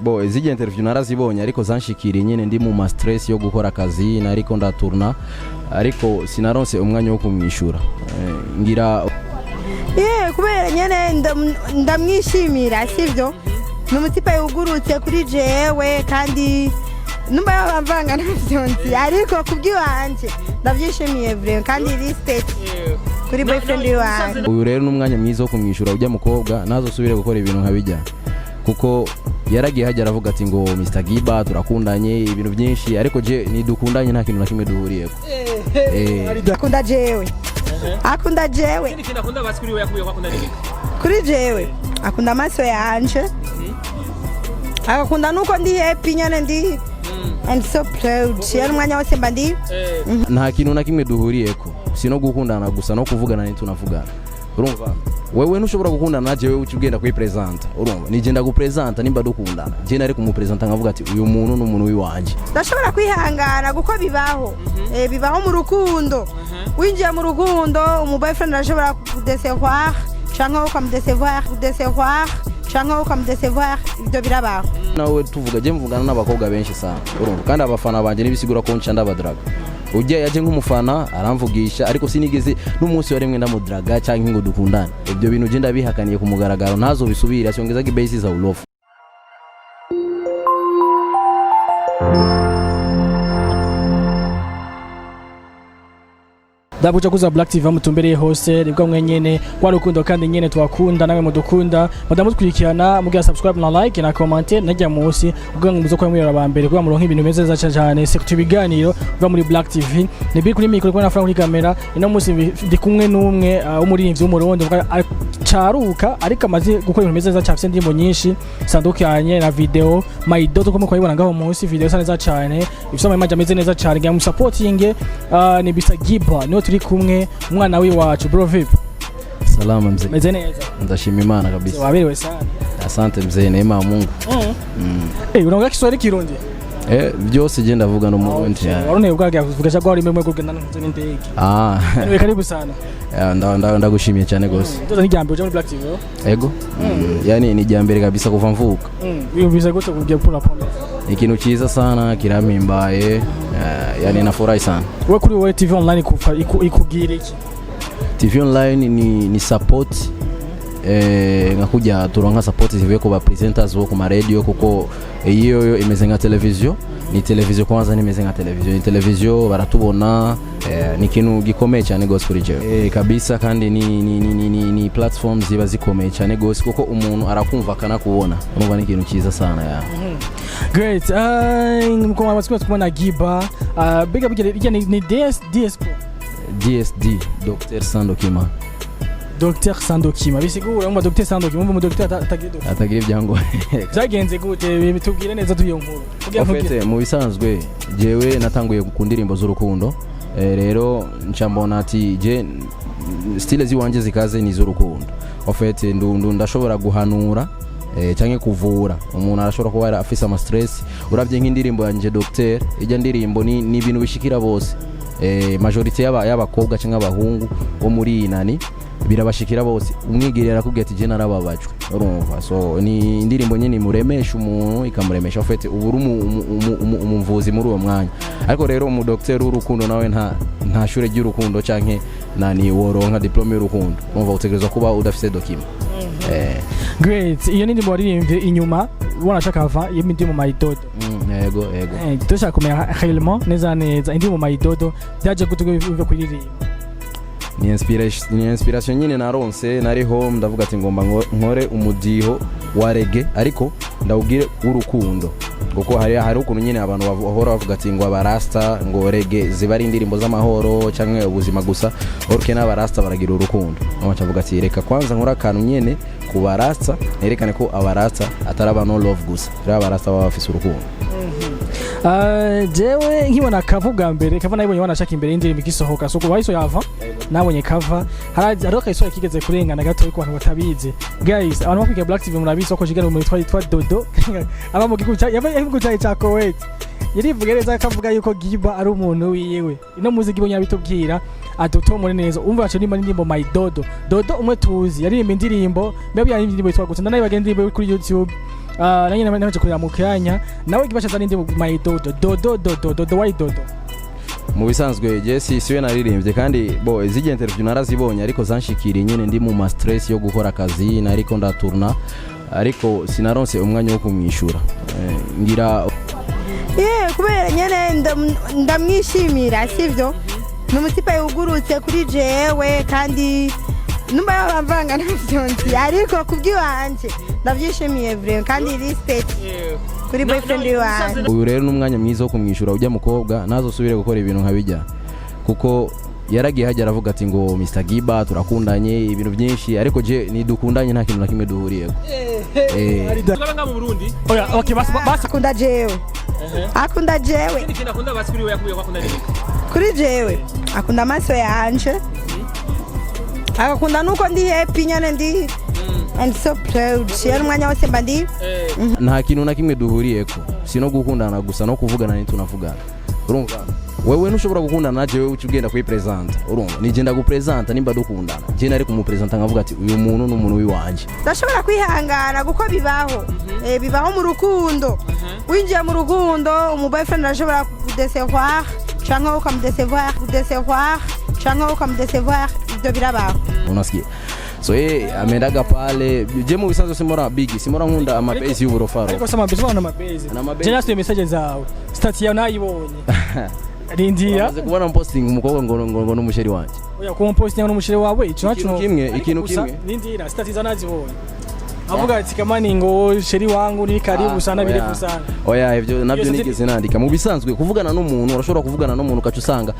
Bo izijya interview narazibonye, ariko zanshikiriye nyene ndi mu ma stress yo gukora akazi, nariko ndaturna, ariko sinaronse umwanya wo kumwishura. Ngira Ye, kubera nyene ndamwishimira, sivyo? Ni umutipe yugurutse kuri jewe, kandi numba yabamvanga ntavyo nzi, ariko kubw'iwanje ndavyishimiye vraiment, kandi respect kuri boyfriend wanje. Uyu rero ni umwanya mwiza wo kumwishura. Ujya mukobwa ntazosubire gukora ibintu nka bijya, kuko yaragiye hajya aravuga ati ngo Mr Giba turakundanye, ibintu byinshi, ariko je nidukundanye, nta kintu na kimwe duhuriyeko. Akunda jewe, akunda jewe. Ikindi kintu akunda basi kuri we, yakubwiye ko akunda ni iki? Kuri jewe akunda amaso yanje, agakunda nuko ndi happy nyene, ndi and so proud, yani umwanya wose mba ndi Nta kintu na kimwe duhuriyeko, si no gukundana gusa, no kuvugana ntitunavugana. Urumva, wewe ntushobora gukundana na jewe uca ugenda kuyipresenta. Urumva, nije ndagupresenta. Nimba dukundana, je nari kumupresenta nkavuga ati uyu muntu ni umuntu w'iwanje. Ndashobora kwihangana kuko bibaho. Bibaho mu rukundo. Winjiye mu rukundo, umu boyfriend arashobora kudecevoir canke wowe ukamudecevoir, kudecevoir canke wowe ukamudecevoir, ibyo birabaho. Nawe tuvuga, je mvugana n'abakobwa benshi sana, urumva, kandi abafana banje nibisigura ko nca ndabadraga. Ujya yaje nk'umufana aramvugisha, ariko sinigeze n'umunsi wa rimwe ndamudraga cyangwa ngo dukundane. Ibyo bintu je ndabihakaniye ku mugaragaro, ntazobisubira, asiongezage base za ulofu. Ndabuja kuza Black TV mutumbereye hose, nibwo mwe nyene rwa rukundo, kandi nyene twakunda namwe mudukunda, madamudukurikirana, mugira subscribe na like na comment najya munsi kugira ngo muze kuba mwirora ba mbere, kugira muronke ibintu bimeze neza cyane, surtout ibiganiro biva muri Black TV. Ni biri kuri micro, na Frank kuri kamera. Ino munsi ndi kumwe n'umwe w'umuririmbyi w'Umurundi uvuga, caruka, ariko amaze gukora ibintu bimeze neza cyane, afite indirimbo nyinshi zitandukanye na video My Dodo, ko mukayibona ngaho munsi, video isa neza cyane, ifite ama image ameze neza cyane, ngira musapotinge. Ni Mr Giba niwe turi kumwe, umwana w'iwacu. Bro, vipi? Salama mzee. Meze neza? Ndashima Imana kabisa. Waberewe sana. Asante mzee, neema ya Mungu. Unaongea Kiswahili, Kirundi? Byose je ndavuga no Murundi. Ya. Warone ubwage kuvuga cyangwa wari mwe kugenda n'indege? Ah. Anyway, karibu sana. Ndagushimiye cyane gose. Ndoza n'ijambo uje muri Black TV? Ego. Yani ni ijya kabisa kuva mvuka. Wiyumvise gute kugiye gukura pombe? Ni ikintu cyiza sana, kirampimbaye, yani nafurahi sana. We, kuri wowe TV online ikubwira iki? TV online ni support, nka kujya turonka support zivuye ku ba presenters bo ku ma radio, kuko iyo yo imeze nka televiziyo, ni televiziyo kwanza, nimeze nka televiziyo, ni televiziyo baratubona. Ni ikintu gikomeye cyane gose kuri jewe, kabisa, kandi ni platform ziba zikomeye cyane gose, kuko umuntu arakumva akanakubona. Urumva ni ikintu cyiza sana ya. Great. Mko amatsiko kubona Giba. Biga biga ijya ni DS DSP? DSD, Dr Sandokima. Dr Sandokima bisigura ngo Dr Sandokima, umva mu Dr atagira doctor. Atagira ibyangombwa. Byagenze gute? Bitubwire neza tuyo nkuru. Kugira En ntugire. fait, mu bisanzwe jewe natanguye ku ndirimbo z'urukundo. Rero nca mbona ati je style ziwanje zikaze ni iz'urukundo. En fait, ndu ndashobora guhanura canke kuvura umuntu arashobora kuba afise ama stress. Uravye nk'indirimbo yanje Docteur, ijya ndirimbo ni ibintu bishikira bose, majorité y'abakobwa canke abahungu bo muri iyi nani, birabashikira bose. Umwigerera arakubwira ati je narababajwe, urumva. So ni indirimbo nyine imuremesha umuntu, ikamuremesha. En fait, uba uri umuvuzi muri uwo mwanya, ariko rero umudokiteri w'urukundo nawe nta shure ry'urukundo canke nani woronka diplome y'urukundo. Urumva utegerezwa kuba udafise document. Great. Iyo ni indirimbo waririmbye inyuma wanashaka ava iyo ndi mu My Dodo. Yego. Dushaka kumenya réellement neza neza indirimbo My Dodo byaje gute uve kuririmba? Ni inspiration nyine naronse, nari home, ndavuga ati ngomba nkore umudiho wa reggae, ariko ndawugire w'urukundo, kuko hari ukuntu nyine abantu bahora bavuga ati ngo abarasta ngo reggae ziba ari indirimbo z'amahoro cyangwa ubuzima gusa, orke n'abarasta baragira urukundo. Aho ncavuga ati reka kwanza nkore akantu nyene ku barasta, nerekane ko abarasta atari aba no love gusa, rero abarasta baba bafise urukundo. Jewe nkibona cover bwa mbere, cover nayibonye wanashaka imbere y'indirimbo igisohoka, so kuba yava nabonye cover, hariho akayisoro kigeze kurengana gato ku bantu batabizi. Guys, abantu bakwiga Black TV murabizi ko shigana mu yitwa Dodo aba mu gihugu cya yava mu gihugu cya Kuwait, yarivuga neza akavuga yuko Giba ari umuntu wiwe. Ino muzi Giba nyabitubwira adutomore neza. Umva yacu nimba indirimbo My Dodo, Dodo umwe tuzi yaririmba indirimbo, mbega yaririmba indirimbo yitwa gute? Ndanayibaga indirimbo kuri YouTube. Nanjye namaze kurira mu kanya nawe gibasha zari ndi my dodo dodo dodo dodo, why dodo? Mu bisanzwe je si siwe naririmbye, kandi bo izijya interview narazibonye, ariko zanshikiriye nyene ndi mu ma stress yo gukora akazi, nariko ndaturna, ariko sinaronse umwanya wo kumwishura. Ngira Ye, kubera nyene ndamwishimira, sivyo? Ni umutipe yugurutse kuri jewe, kandi numba yabamvanga ntavyo nzi, ariko kubw'iwanje ndavyishimiye vraiment, kandi respect kuri boyfriend wanje. Uyu rero ni umwanya mwiza wo kumwishura ujya mukobwa, ntazosubire gukora ibintu nka bijya, kuko yaragiye hajya aravuga ati ngo Mr Giba turakundanye, ibintu byinshi, ariko je nidukundanye, nta kintu na kimwe duhuriyeko. Tugaba nga mu Burundi. Oya, okay, basi basi. Akunda jewe, akunda jewe. Ikindi kintu akunda basi kuri we yakubwiye ko akunda ni iki? Kuri jewe akunda amaso yanje, agakunda nuko ndi happy nyene, ndi and so proud, yani umwanya wose mba ndi Nta kintu na kimwe duhuriyeko, si no gukundana gusa, no kuvugana ntitunavugana. Urumva, wewe ntushobora gukundana na jewe uca ugenda kuyipresenta. Urumva, nije ndagupresenta nimba dukundana, je nari kumupresenta nkavuga ati uyu muntu ni umuntu w'iwanje. Ndashobora kwihangana kuko bibaho. Bibaho mu rukundo. Winjiye mu rukundo, umu boyfriend arashobora kudecevoir canke ukamudecevoir, kudecevoir canke ukamudecevoir, ivyo birabaho. Unasikia? So ye ameendaga pale, je mu bisanzwe simora big, simora nkunda amabase y'uburofaro. Ariko sama bisi bana amabase. Na amabase. Je nasuye message zawe, status yawe nayibonye, rindira. Amaze kubona posting umukobwa ngo n'umusheri wanje? Oya, ku post yawe n'umusheri wawe, ico naco. Ikintu kimwe, Ariko ikintu gusa, kimwe. Rindira, status zawe nazibonye, avuga ati kamani ngo chéri wangu ni karibu sana, Oya. birefu sana. Oya, ivyo nabyo Iyo nigeze nandika. Mu bisanzwe kuvugana n'umuntu, urashobora kuvugana n'umuntu ukaca usanga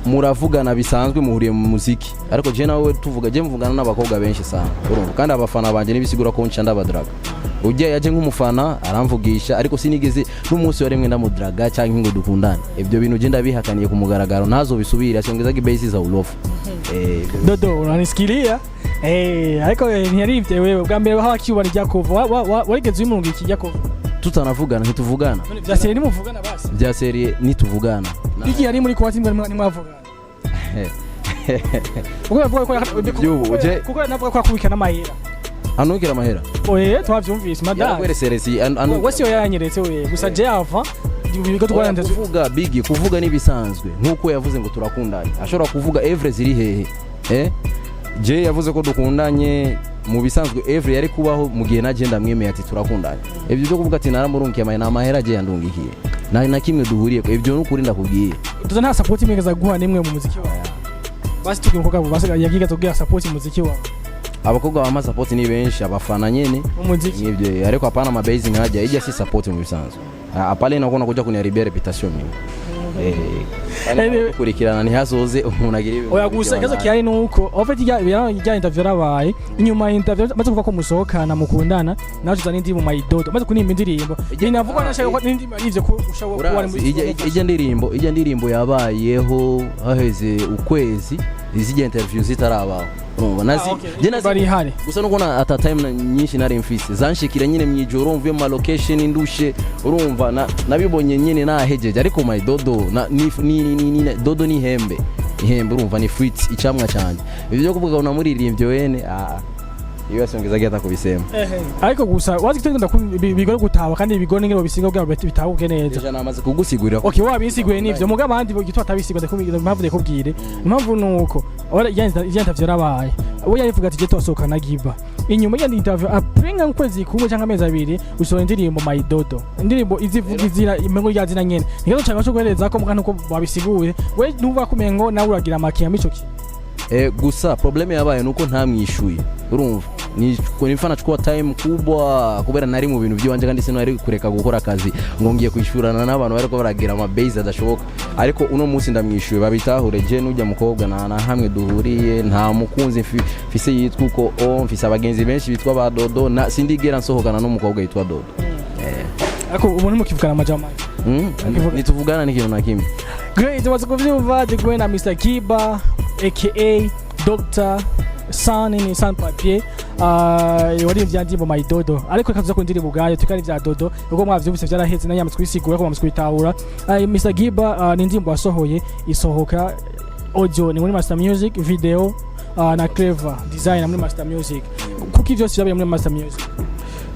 muravugana bisanzwe, muhuriye mu muziki, ariko je nawe tuvuga, je mvugana n'abakobwa benshi sana, urumva, kandi abafana banje nibisigura ko nca ndabadraga. Ujya yaje nk'umufana aramvugisha, ariko sinigeze n'umunsi wa rimwe ndamudraga cyangwa ngo dukundane. Ibyo bintu je ndabihakaniye ku mugaragaro, ntazobisubira asongeza base za ulofu. Dodo, unanisikilia? Ariko ntiyarivye wewe bwa mbere hawa kiuba rya kuva warigeze uyimurunga iki rya kuva? Tutanavugana, ntituvugana. None vya série nimuvugana basi? Bya série nituvugana. Iki yari muri kwati mbwa nimwavugana kuko yavuga ko Vy'ubu, kuko navuga ko akubika n'amahera. Anukira amahera? Oye, twavyumvise madame. Yarakwereseresi. Wese yanyeretse we gusa je ava ibigo Oya, twaranze. Kuvuga bigi, kuvuga n'ibisanzwe, nk'uko yavuze ngo turakundanye, ashobora kuvuga evre ziri hehe? Je yavuze ko dukundanye, mu bisanzwe evre yari kubaho mu gihe naje ndamwemeye ati turakundanye. Ibyo byo kuvuga ati naramurungiye amahera, ni amahera agiye yandungikiye, na kimwe duhuriye ko, ibyo n'ukuri ndakubwiye. Tuza nta support imwe guha nimwe mu muziki wawe basi, tugiye umukobwa basi yagiga tubwira support mu muziki wawe. Abakobwa bampa support ni benshi, abafana nyene. Mu muziki. Nk'ibyo, ariko hapana mabase nkajya ijya, si support mu bisanzwe. Ah, pale inakuwa nakuja kuniharibia reputation mimi. Anyway. Kurikirana ntihazoze umuntu agira ibintu Oya, gusa ikibazo gihari ni uko en fait ijya interview yarabaye, inyuma ya interview maze kuvuga ko musohokana, mukundana, nawe tuzana indirimbo Mayidodo, maze kunimba indirimbo binavugwa nashaka ko n'indirimbo arivyo ko ushobora kuba wari Urazi, ijya ndirimbo yabayeho haheze ukwezi izijya interview zitarabaho, urumva, nazi Ah, okay. je nazi Bari ihari. Gusa nuko na ata time nyinshi nari mfise, zanshikira nyine mwijoro mvuye mu ma location ndushe, urumva, nabibonye nyine nahejeje. Ariko my dodo na, ni, ni, ni, ni, ni, dodo ni ihembe, ihembe, urumva, ni fruit, icamwa canje. Ibyo byo kuvuga unamuririmbye wene, ah, iyo yasongezaga hata kubisema. Ariko gusa wazi ko tugenda bigore gutaha kandi bigore n'ingene bisiga kugira ngo bitahuke neza. Deja namaze kugusigurira ko Okay, wabisiguye nivyo, muga abandi gitwa atabisiguye, ndakubwira impamvu, ndakubwire impamvu nuko ora ijya interview yarabaye, we yarivuga ati je tosohokana Giba. Inyuma y'indi interview, après nka ukwezi kumwe cyangwa amezi 2, usohora indirimbo Mayidodo, indirimbo izivuga izina imengo rya zina nyene. Nikibazo cyane cyo guhereza ko muga nuko wabisiguye we nuva kumengo nawe uragira amakiya mico ki. Gusa problème yabaye nuko ntamwishuye, urumva, ni nifana nachukua time kubwa kubera nari mu bintu by'iwanje, kandi sinari kureka gukora akazi ngo ngiye kwishurana n'abantu bariko baragira ama base adashoboka. Ariko uno munsi ndamwishuye, babitahure, je nujya mukobwa nta na hamwe duhuriye, nta mukunzi mfise yitwa uko. O mfise abagenzi benshi bitwa ba Dodo, na sindigera nsohokana n'umukobwa yitwa Dodo. Ariko ubu ntimukivugana amajambo. Nituvugana n'ikintu na kimwe. Great, tumaze kuvyumva ndi kumwe na Mr. Kiba aka Dr. San ni San Papier, waririmbye ya ndirimbo Mayidodo, ariko reka tuze ku ndirimbo ubwayo tukari vya Dodo ubwo mwavyumvise vyaraheze na nyamaze kubisigura ko mwamaze kubitahura. Mr. Giba, ni indirimbo wasohoye, isohoka audio ni muri Master Music, video na Clever Design muri Master Music. Kuki vyose vyabaye muri Master Music?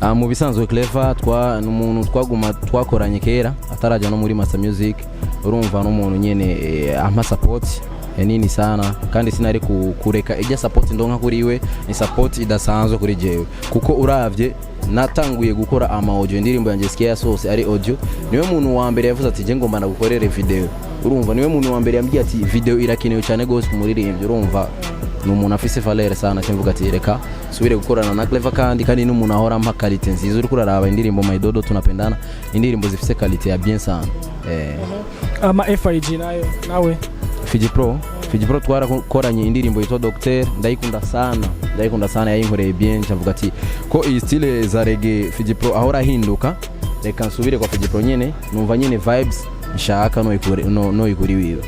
Ah, mu bisanzwe Clever twa ni umuntu twaguma twakoranye kera atarajya no muri Master Music. Urumva n'umuntu nyene ampa support nini sana, kandi sinari kureka ijya support ndonka kuri we. Ni support idasanzwe kuri jewe, kuko uravye natanguye gukora ama audio, indirimbo yanjye Sikia yasose ari audio, niwe muntu wa mbere yavuze ati: "Je ngomba nagukorere video." Urumva niwe muntu wa mbere yambwiye ati: "Video irakenewe cyane gose ku muririmbyi." Urumva ni umuntu afise valeur sana. Cyemvuga ati: "Reka subire gukorana na Clever." Kandi n'umuntu ahora ampa qualité nziza. Uriko uraraba indirimbo My Dodo, Tunapendana, indirimbo zifise qualité ya bien sana. Ama FIG nayo nawe? Fiji Pro, Fiji Pro twarakoranye indirimbo yitwa Docteur, ndayikunda sana, ndayikunda sana, yayinkoreye bien. Ncavuga ati ko iyi style za reggae Fiji Pro ahora ahinduka, reka nsubire kwa Fiji Pro nyene, numva nyene vibes nshaka no ikuri wiwe.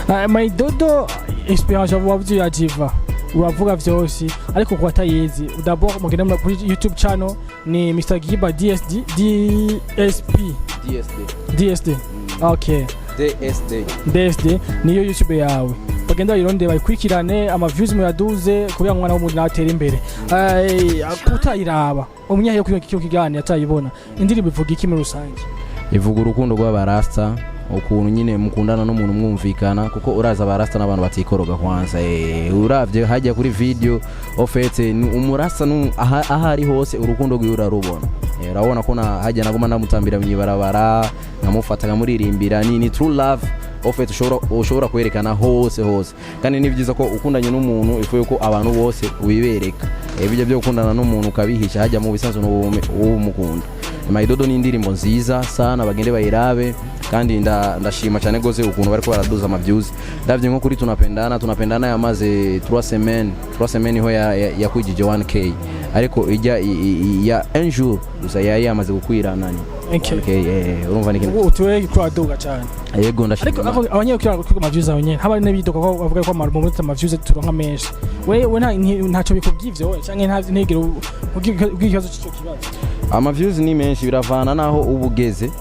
Ah, My Dodo, experience wavuze ya Jiva, uravuga vyose, ariko ku batayizi, d'abord mugende kuri YouTube channel ni Mr Giba DSD DSP. DSD. DSD, okay. DSD. DSD niyo YouTube yawe, bagenda bayirondeye, bayikurikirane, ama views muyaduze kugira ngo umwana w'umuntu natere imbere. Kutayiraba umunyahiyo kuri kino kiganiro atayibona, indirimbo ivuga iki muri rusange? Ivuga urukundo rw'abarasta, ukuntu nyine mukundana n'umuntu mwumvikana, kuko uraza abarasta n'abantu batikoroga kwanza. Uravye hajya kuri video, au fait ni umurasta aho ari hose urukundo rwiwe urarubona. Urabona ko na hajya naguma ndamutambira mw'ibarabara, nkamufata nkamuririmbira, ni true love, au fait ushobora kwerekana hose hose. Kandi ni byiza ko ukundanye n'umuntu ifu yuko abantu bose wibereka. Bijya byo gukundana n'umuntu ukabihisha hajya mu bisanzwe n'uwo mukunda. My Dodo ni indirimbo nziza sana, bagende bayirabe. Kandi ndashima cyane gose ukuntu bariko baraduza ama views. Ndavye nko kuri Tunapendana, Tunapendana yamaze 3 semaines, 3 semaines ho yakwijije 1K, ariko ijya ya un jour gusa yari yamaze gukwira nani? 1K. 1K. Urumva ni ikintu Ubu utuwe kuraduga cyane. Yego, ndashima Ariko Imana. ako abanyekira kuri ama views aho nyene haba n'abidoka ko bavuga ko mu ama views turonka menshi, we ntaco bikubwiye ivyo we, canke nta ntigere ugira ikibazo c'ico kibazo? Ama views ni menshi, biravana naho uba ugeze,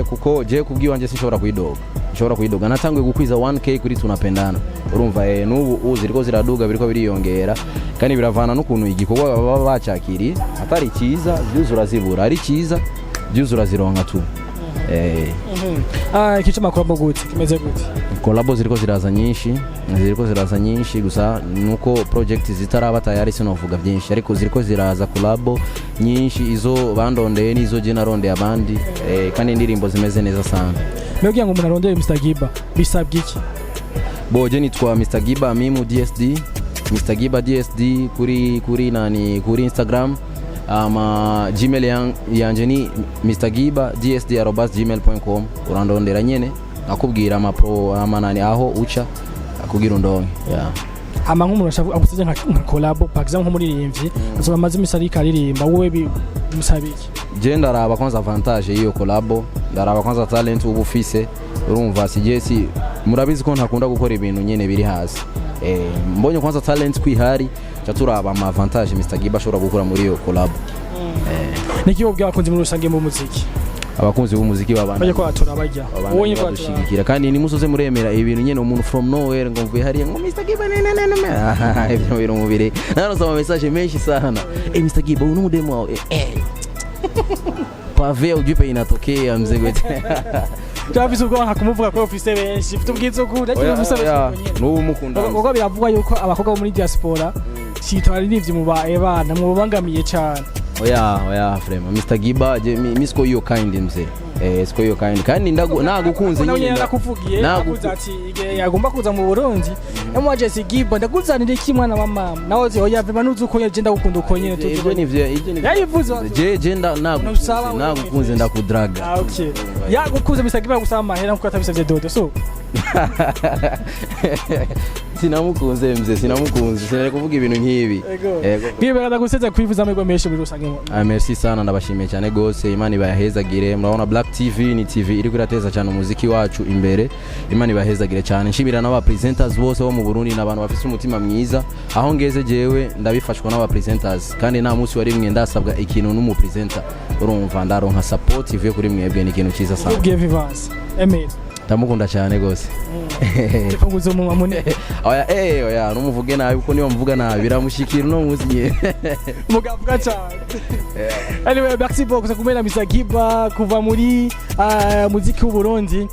kuko je kubwiwanje sinshobora kwidoga, nshobora kwidoga. Natanguye gukwiza 1K kuri Tunapendana, urumva n'ubu ubu ziriko ziraduga, biriko biriyongera. Kandi biravana n'ukuntu igikorwa baba bacakiriye. Atari cyiza views urazibura, ari cyiza views urazironka tu. Ah, ikice makuru gute, kimeze gute? Collabo ziriko ziraza nyinshi, ziriko ziraza nyinshi, gusa nuko project zitaraba tayari sinovuga byinshi, ariko ziriko ziraza collabo nyinshi, izo bandondeye n'izo je narondeye abandi, kandi indirimbo zimeze neza sana. Mbega kugira ngo umuntu arondere Mr Giba bisabwa iki? Bo je nitwa Mr Giba Mimu DSD, Mr Giba DSD kuri nani, kuri Instagram. Ama Gmail yanje ni mrgiba dsd@gmail.com. Urandondera nyene akubwira ama pro ama nani aho uca akubwira undonke, yeah. Hama nk'umuntu ashaka agusabye nka collabo, par exemple nk'umuririmbyi azoba amaze imisi ariko aririmba, wowe bimusaba iki? Je ndaraba kwanza avantage y'iyo collabo, ndaraba kwanza talent uba ufise. Urumva sije si murabizi ko ntakunda gukora ibintu nyene biri hasi. Mbonye kwanza talent kwihari, ca turaba ama avantage Mr Giba ashobora gukura muri iyo collabo. Niki wobwira abakunzi muri rusange mu muziki? Abakunzi b'umuziki babana Bajya ko batura bajya wowe nyine ko batura. Badushigikira, kandi nimusoze muremera ibintu nyene umuntu from nowhere ngo mvuye hariya ngo Mr Giba ne ne ne ne. Ibyo bintu mubire naronse ama message menshi sana: "Eh, Mr Giba, uyu n'umudemu wawe?" Pave ujui inatokea mzee wetu. Byafise ubwoba nka kumuvuga ko ufise benshi, ufite ubwiza ukuri, ariko ufise benshi nyene. N'ubu mukunda. Kuko biravugwa yuko abakobwa bo muri diaspora sito aririmbyi mu ba ebana mubangamiye cyane. Oya oya, vraiment Mr Giba je mi siko hiyo kind mzee, siko hiyo kind. Kandi nagukunze nawe nyine nyine nakuvugiye avuze ati igihe yagomba kuza mu Burundi namwaje Giba ndakuzanira iki mwana wa mama, nawe uzi oya vraiment nuzi uko nyene ndagukunda uko nyene tuzi. Ibyo nivyo, ibyo nivyo. Yayivuze. Je nagukunze. Ntusaba wewe. Nagukunze ndakudraga. Ah, okay, yagukunze Mr Giba gusaba amahera nkuko atabisabye Dodo so. Sinamukunze mzee, sinamukunze, sinari kuvuga ibintu nk'ibi. Ego. Giba ndaguseze kwivuza amahirwe menshi muri rusange. Ah, merci sana, ndabashimiye cyane gose, Imana ibahezagire. Murabona Black TV ni TV iri kurateza cyane umuziki wacu imbere, Imana ibahezagire cyane. Nshimira n'aba presenters bose bo mu Burundi, n'abantu bafise umutima mwiza. Aho ngeze jewe ndabifashwa n'aba presenters, kandi nta munsi wari mwe ndasabwa ikintu n'umu presenter. Urumva ndaronka support ivuye kuri mwebwe, ni ikintu cyiza sana. Ubwiye Vivance Emile. Ndamukunda cyane gose. Ifunguzo mu munini. Oya, oya, numuvuge nabi, kuko niyo mvuga nabi biramushikira uno munsi nyene. Mugavuga cyane. Anyway, merci beaucoup kumena Mr. Giba kuva muri muziki w'u Burundi.